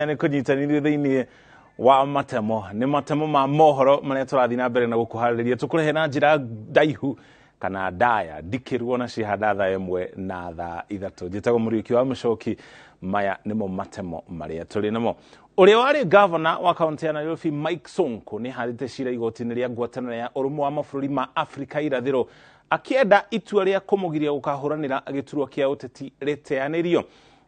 Nĩ kũnyitanĩrio thĩinĩ wa matemo nĩ matemo ma mohoro marĩa tũrathiĩ na mbere na gũkũharĩrĩria tũkũrehe na njĩra ndaihu kana ndaya ndikĩru ona cihanda thaa 1 na thaa 3. Njĩtagwo Mũriũki wa Mũcoki, maya nĩmo matemo marĩa tũrĩ namo. Ũrĩa warĩ gavana wa kaunti ya Nairobi Mike Sonko nĩ aharĩte cira igoti-inĩ rĩa ngwatanĩro ya ũrũmwe wa mabũrũri ma Afrika irathĩro akĩenda itua rĩa kũmũgiria gũkahũranĩra gĩturwa kĩa ũteti rĩteanĩrio.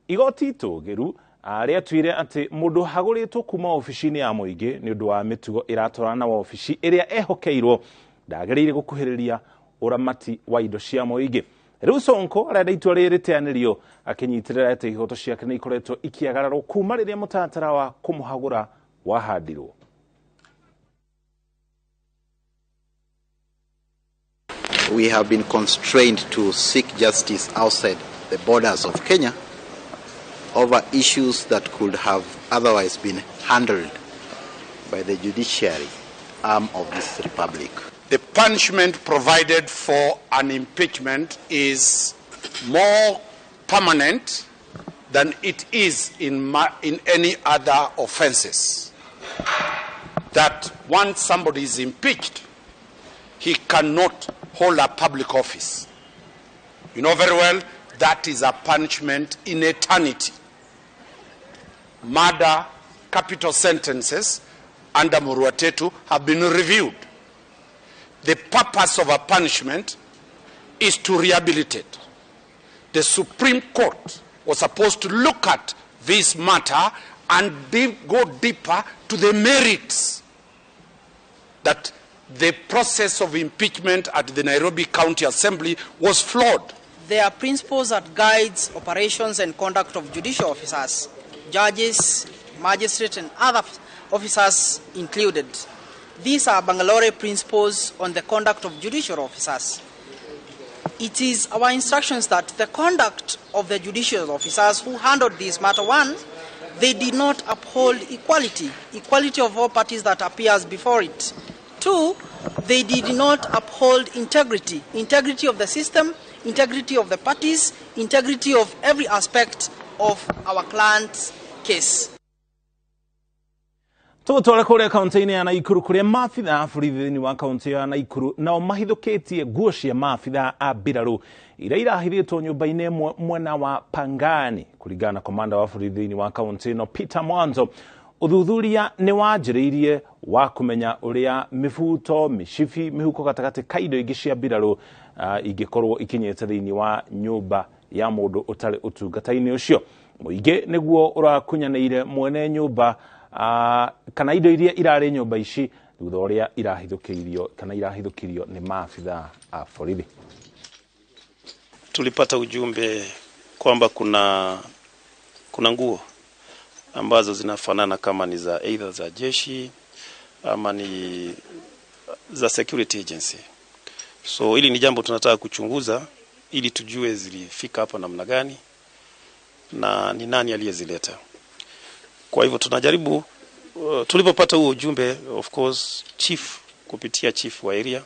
Igoti itũgĩru rĩatuire atĩ mũndũ hagũrĩtwo kuma obici-inĩ ya mũingĩ nĩ ũndũ wa mĩtugo ĩratwarana na wabici ĩrĩa ehokeirwo ndagĩrĩire gũkuhĩrĩria ũramati wa indo cia mũingĩ. Rĩu Sonko arenda itua rĩrĩ rĩteanĩrio akĩnyitĩrĩra atĩ ihoto ciake nĩ ikoretwo ikĩagararwo kuma rĩrĩa mũtaratara wa kũmũhagũra wahandirwo. We have been constrained to seek justice outside the borders of Kenya over issues that could have otherwise been handled by the judiciary arm of this republic. The punishment provided for an impeachment is more permanent than it is in any other offenses. That once somebody is impeached, he cannot hold a public office. You know very well that is a punishment in eternity. Murder, capital sentences under Muruatetu have been reviewed. The purpose of a punishment is to rehabilitate. The Supreme Court was supposed to look at this matter and go deeper to the merits that the process of impeachment at the Nairobi County Assembly was flawed. There are principles that guides operations and conduct of judicial officers, judges, magistrates, and other officers included. These are Bangalore principles on the conduct of judicial officers. It is our instructions that the conduct of the judicial officers who handled this matter, one, they did not uphold equality, equality of all parties that appears before it. Two, they did not uphold integrity, integrity of the system, integrity of the parties, integrity of every aspect of our client's case. Tũgũtwara kũrĩa kaunti-inĩ ya Naikuru kũrĩa maabitha a borithi thĩinĩ wa kaunti ya Naikuru nao mahithũkĩtie nguo cia maabitha a mbirarũ iria irahithĩtwo nyũmba-inĩ ĩmwe mwena wa Pangani. Kũringana na komanda wa borithi thĩinĩ wa kaunti ĩno Peter Mwanzo, ũthuthuria nĩ wanjĩrĩirie wa kũmenya ũrĩa mĩbuto, mĩcibi, mĩhuko gatagatĩ ka indo ingĩ cia mbirarũ ingĩkorwo ikinyĩte thĩinĩ wa nyũmba ya mũndũ ũtarĩ ũtungata-inĩ ũcio. Mũingĩ nĩguo ũrakunyanĩire mwene nyũmba kana indo iria irarĩ nyũmba ici thutha ũrĩa irahithũkĩirio kana irahithũkirio nĩ maabitha a borithi. Tulipata ujumbe kwamba kuna nguo ambazo zinafanana kama ni za either za jeshi ama ni za security agency. So hili ni jambo tunataka kuchunguza ili tujue zilifika hapa namna gani na ni nani aliyezileta. Kwa hivyo tunajaribu, tulipopata huo ujumbe, of course chief, kupitia chief wa area,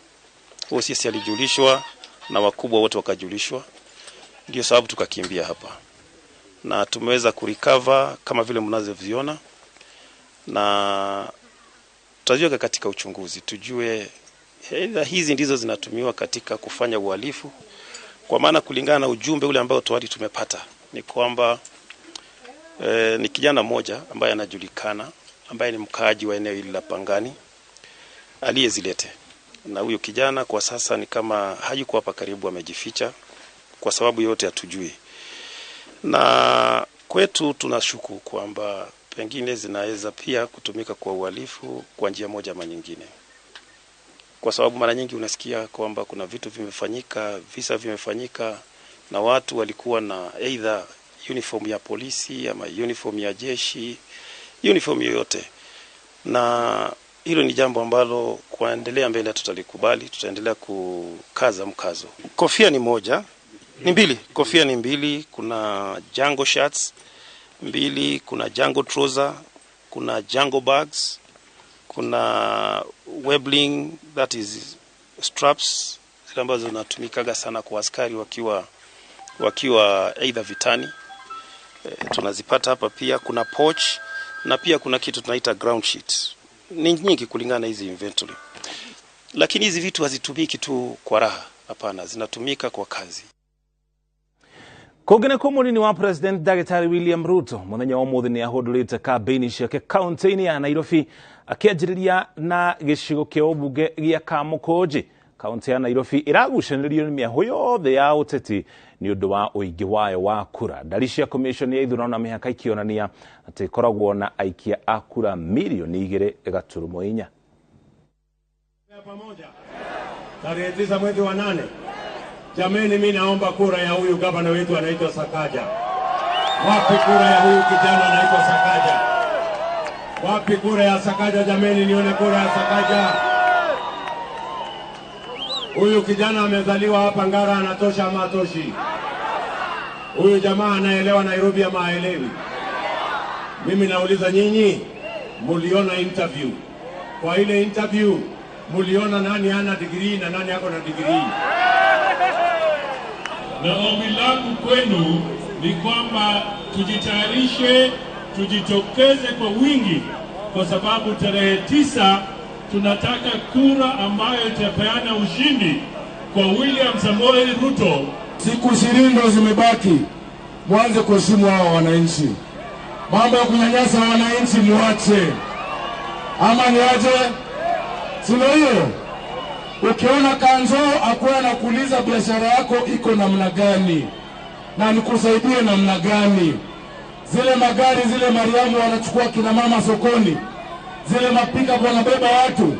OCS alijulishwa na wakubwa wote wakajulishwa, ndio sababu tukakimbia hapa. Na tumeweza kurecover kama vile mnazoviona, na tutajiweka katika uchunguzi tujue hizi ndizo zinatumiwa katika kufanya uhalifu, kwa maana kulingana na ujumbe ule ambao tayari tumepata ni kwamba ni kijana mmoja ambaye anajulikana, ambaye ni mkaaji wa eneo hili la Pangani aliyezilete. Na huyo kijana kwa sasa ni kama hayuko hapa karibu, amejificha kwa sababu yote hatujui. Na kwetu tunashuku kwamba pengine zinaweza pia kutumika kwa uhalifu kwa njia moja ama nyingine. Kwa sababu mara nyingi unasikia kwamba kuna vitu vimefanyika, visa vimefanyika na watu walikuwa na either uniform ya polisi ama uniform ya jeshi, uniform yoyote. Na hilo ni jambo ambalo kuendelea mbele tutalikubali, tutaendelea kukaza mkazo. Kofia ni moja, ni mbili, kofia ni mbili, kuna jungle shirts mbili, kuna jungle trouser, kuna jungle bags, kuna webling, that is straps zile ambazo zinatumikaga sana kwa askari wakiwa either vitani. Tunazipata hapa pia. Kuna pouch Na pia kuna kitu tunaita ground sheet. Ni nyingi kulingana na hizi inventory. Lakini hizi vitu hazitumiki tu kwa raha, hapana, zinatumika kwa kazi. Kũngĩ kũ wa President Ndagĩtarĩ William Ruto mũthenya wa ũmũthĩ nĩ ahũndũrĩte kambĩini ciake kaunti-inĩ ya Nairobi, akĩanjĩrĩria na gĩcigo kĩa ũmbunge gĩa Kamũkũnjĩ. Kaunti ya Nairobi ĩragucanĩrio nĩ mĩahũ yothe ya ũteti nĩ ũndũ wa ũingĩ wayo wa kura. Ndari cia commission ya ithurano na mĩhaka ikĩonania atĩ ĩkoragwo na aikia a kura 2.4 milioni. Pamoja tarehe 9 mwezi wa 8. Jameni, mimi naomba kura ya huyu gavana wetu anaitwa Sakaja. Wapi kura ya huyu kijana anaitwa Sakaja? Wapi kura ya Sakaja? Jameni, nione kura ya Sakaja. Huyu kijana amezaliwa hapa Ngara, anatosha ama hatoshi? Huyu jamaa anaelewa Nairobi ama haelewi? Mimi nauliza nyinyi, muliona interview? Kwa ile interview muliona nani ana degree na nani ako na degree? Na ombi langu kwenu ni kwamba tujitayarishe, tujitokeze kwa wingi, kwa sababu tarehe 9 tunataka kura ambayo itapeana ushindi kwa William Samoei Ruto. Siku 20 ndo zimebaki, mwanze kuheshimu hawa wananchi. Mambo ya kunyanyasa wananchi muache, ama niache? Sio hiyo? Ukiona kanzo akuwa anakuuliza biashara yako iko namna gani na nikusaidie namna gani. Zile magari zile Mariamu wanachukua kina mama sokoni, zile mapika wanabeba watu.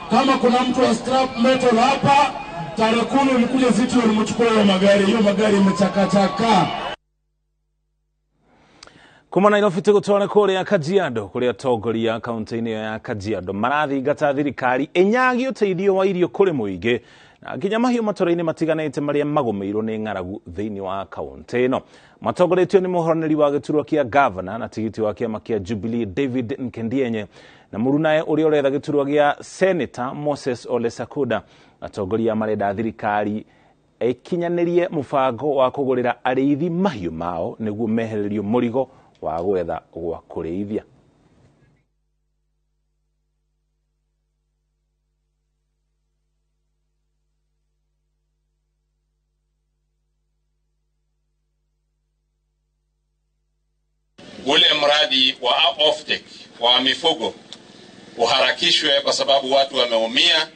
Kama kuna mtu wa scrap metal hapa, tarehe 10 ulikuja City ulimchukua hiyo magari, hiyo magari imechakachaka. Kuma Nairobi tũgũtware kũrĩa Kajiado, kũrĩa atongoria kaunti-inĩ ĩyo ya Kajiado marathingata thirikari ĩnyagie ũteithio wa irio kũrĩ mũingĩ na nginya mahiũ matũra-inĩ matiganĩte marĩa magũmĩirwo nĩ ng'aragu thĩinĩ wa kaunti ĩno. Matongoretio nĩ mũhoranĩri wa gĩturwa kĩa gavana na tigiti wa kĩama kĩa Jubilee David Nkendienye na mũrunae ũrĩa ũretha gĩturwa gĩa Senator Moses Ole Sakuda. Atongoria marenda thirikari ĩkinyanĩrie mũbango wa kũgũrĩra arĩithi mahiũ mao nĩguo mehererio mũrigo wa gwetha gwa kũrĩithia. Ule mradi wa offtake wa mifugo uharakishwe kwa sababu watu wameumia.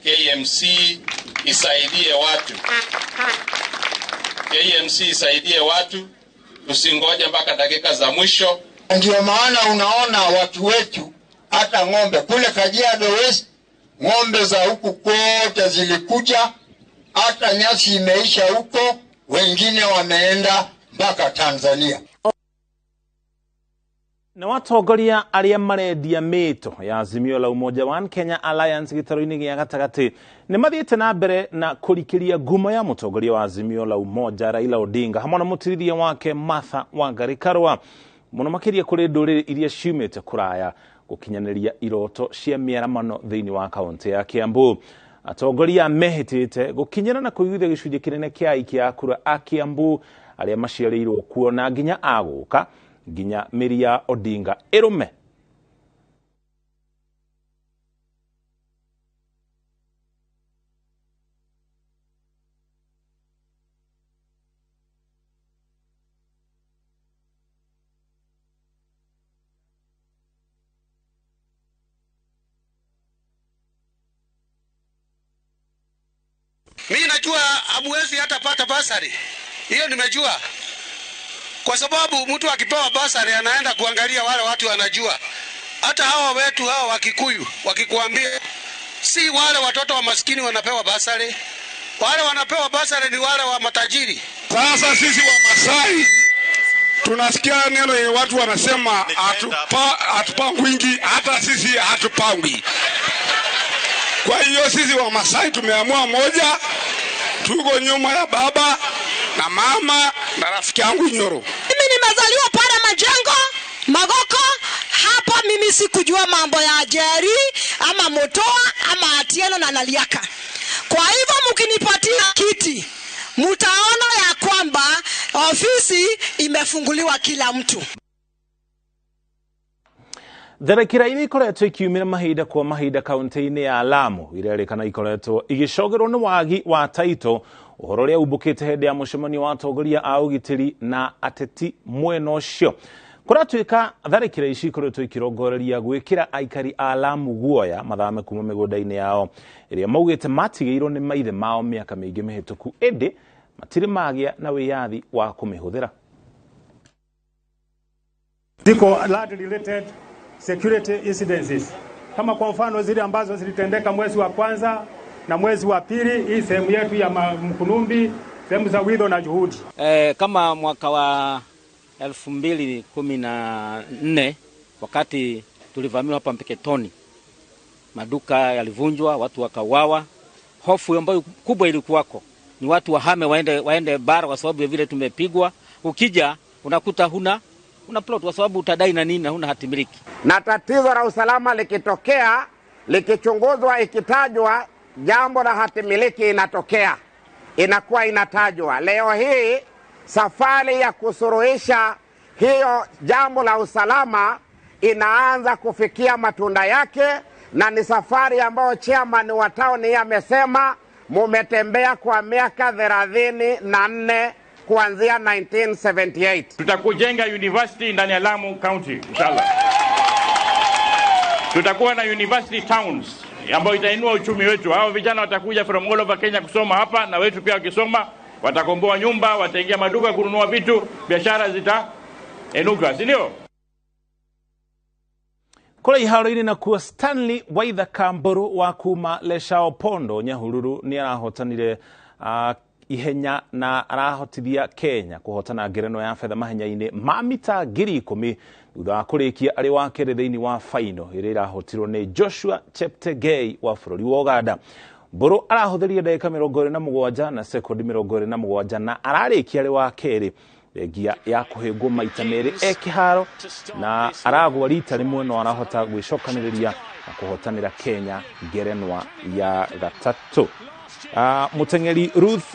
KMC isaidie watu, KMC isaidie watu, tusingoje mpaka dakika za mwisho. Ndio maana unaona watu wetu hata ng'ombe kule Kajiado West, ng'ombe za huku kote zilikuja, hata nyasi imeisha huko, wengine wameenda mpaka Tanzania. Na watongoria arĩa marendia mĩto ya Azimio la Umoja One Kenya Alliance gĩtarũ-inĩ gĩa gatagatĩ nĩ mathiĩte na mbere na kũrikĩria ngumo ya mũtongoria wa Azimio la Umoja Raila Odinga hamwe na mũtirithia wake Martha Wangari Karua, mũno makĩria kũrĩ ndũrĩrĩ iria ciumĩte kũraya gũkinyanĩria iroto cia mĩaramano thĩinĩ wa kaunti ya Kiambu. Atongoria mehĩtĩte gũkinyĩra na kũiguithia gĩcunjĩ kĩnene kĩa aikia a kura a Kiambu arĩa maciarĩirwo kuo na nginya agũka nginya mĩri ya Odinga ĩrũme. Mimi najua hamuwezi hata pata basari. Hiyo nimejua. Kwa sababu mtu akipewa basari anaenda kuangalia wale watu wanajua. Hata hawa wetu hawa Wakikuyu wakikuambia, si wale watoto wa maskini wanapewa basari. Wale wanapewa basari ni wale wa matajiri. Sasa sisi wa Masai tunasikia neno yenye watu wanasema hatupangwi, hata sisi hatupangwi. Kwa hiyo sisi wa Masai tumeamua moja, tuko nyuma ya baba na mama na rafiki yangu Nyoro. Mimi nimezaliwa pale Majengo, Magoko. Hapa mimi sikujua mambo ya Jerry ama Motoa ama Atieno na Naliaka. Kwa hivyo mkinipatia kiti, mtaona ya kwamba ofisi imefunguliwa kila mtu. Tharĩkĩra iria ikoretwo ikiumĩra mahinda kwa mahinda kaunti-inĩ ya Lamu irerĩkana ikoretwo igĩcogerwo nĩ wagi wa taito, ũhoro ũrĩa umbũkĩte hĩndĩ ya mũcemanio wa atongoria a ũgitĩri na ateti mwena ũcio. Kũratuĩka tharĩkĩra ici ikoretwo ikirongoreria gwĩkĩra aikari a Lamu guoya mathame kuma mĩgũnda-inĩ yao ĩrĩa maugĩte matigĩirwo nĩ maithe mao mĩaka mĩingĩ mĩhĩtũku, ĩndĩ matirĩ magĩa na wĩyathi wa kũmĩhũthĩra. Ziko land related security incidences kama kwa mfano zile ambazo zilitendeka mwezi wa kwanza na mwezi wa pili, hii sehemu yetu ya Mkunumbi, sehemu za Widho na Juhudi. Kama mwaka wa 2014 wakati tulivamiwa hapa Mpeketoni, maduka yalivunjwa, watu wakauawa. Hofu ambayo kubwa ilikuwako ni watu wahame waende bara kwa sababu ya vile tumepigwa. Ukija unakuta huna una plot kwa sababu utadai na nini na huna hatimiliki. Na tatizo la usalama likitokea, likichunguzwa, ikitajwa jambo la hatimiliki inatokea, inakuwa inatajwa. Leo hii safari ya kusuruhisha hiyo jambo la usalama inaanza kufikia matunda yake, na ni safari ambayo chairman wa town amesema mumetembea kwa miaka 34 kuanzia 1978. Tutakujenga university ndani ya Lamu County inshallah. Tutakuwa na university towns ambayo itainua uchumi wetu. Hao vijana watakuja from all over Kenya kusoma hapa, na wetu pia wakisoma watakomboa nyumba, wataingia maduka kununua vitu, biashara zitainuka, si ndio? Kũrĩa iharo-inĩ nakuo Stanley Waithaka Mbũrũ wa kuma Leshao Pondo Nyahururu nĩ arahotanire ihenya na arahotithia Kenya kũhotana ngerenwa ya betha mahenya-inĩ ma mita 10,000 thutha wa kũrĩkia arĩ wa kerĩ thĩinĩ wa faino ĩrĩa ĩrahotirwo nĩ Joshua Cheptegei wa bũrũri wa Uganda. Mbũrũ arahũthĩrire ndagĩka 27 na sekondi 27 na ararĩkia arĩ wa kerĩ thengia ya kũhĩngwo maita merĩ e kĩharo, na aragwa rita rĩmwe no arahota gwĩcokanĩrĩria na kũhotanĩra Kenya ngerenwa ya gatatũ. Mũteng'eri Ruth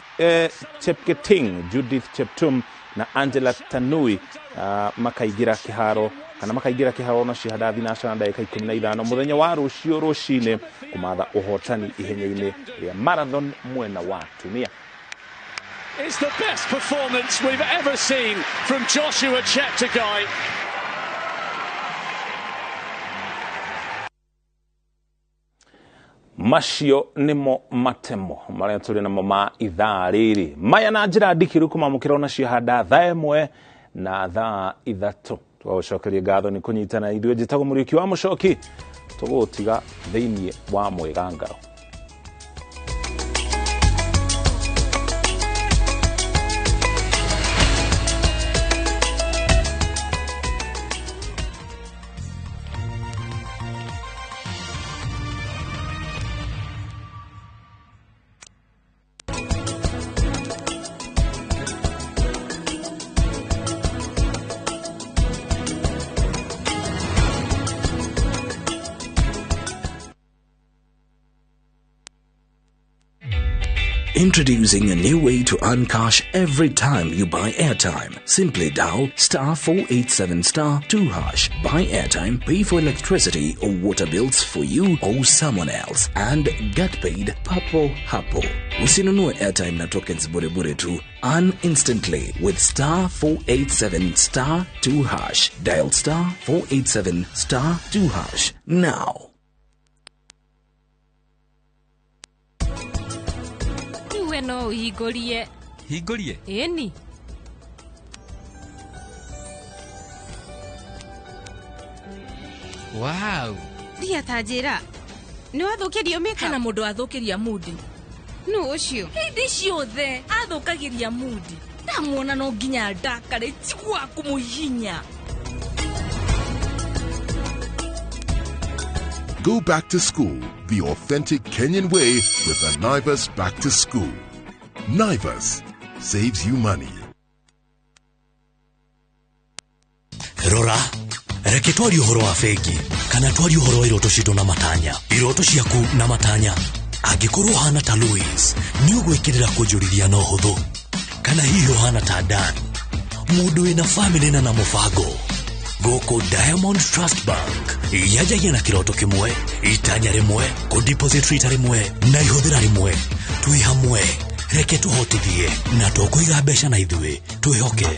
Chepketing, Judith Cheptum na Angela Tanui makaingĩra kĩharo kana makaingĩra kĩharo na cihanda thinacara ndagĩka 15 mũthenya wa rũciũ rũcinĩ kũmatha ũhotani ihenya-inĩ rĩa marathon mwena wa atumia. It's the best performance we've ever seen from Joshua Cheptegei. Macio nĩmo matemo marĩa tũrĩ namo ma ithaa rĩrĩ maya na njĩra ndikĩru kũmamũkĩra ona ciahanda thaa 1 na thaa 3. Tũgagũcokeria ngatho nĩ kũnyitana ithuĩ. Njĩtagwo Mũriũki wa Mũcoki, tũgũtiga thĩinĩ wa mwĩgangaro. Introducing a new way to earn cash every time you buy airtime. Simply dial *487*2#. Buy airtime, pay for electricity or water bills for you or someone else, and get paid papo hapo. Usinunue airtime na tokens bure bure tu. Earn instantly with *487*2#. Dial *487*2# now. No hingũrie. Hingũrie? Ĩni. Wow. Ria ta njĩra. Nĩ wathũkĩrio makeup? Hena mũndũ wathũkĩria mood. Nũ ũcio? Hĩndĩ ciothe athũkagĩria mood. Ndamuona no nginya ndakare njigua kũmũhihinya. Go back to school the authentic Kenyan way with the Naivas Back to School. Naivas saves you money. Rora, reke twarie ũhoro wa bengi kana twarie ũhoro wa iroto citũ na matanya. Iroto ciaku na matanya. Angĩkorwo ũhana ta Louis, nĩ ũgwĩkĩrĩra kũnjũrithia na ũhũthũ. Kana hihi ũhana ta Dan, mũndũ wĩna famĩlĩ na mũbango. Gũkũ Diamond Trust Bank Yanjagia na kĩroto kĩmwe, itanya rĩmwe, kũ-deposit rita rĩmwe na ihũthĩra rĩmwe. Twĩ hamwe, reke tũhotithie na tũkũiga mbeca na ithuĩ twĩhoke.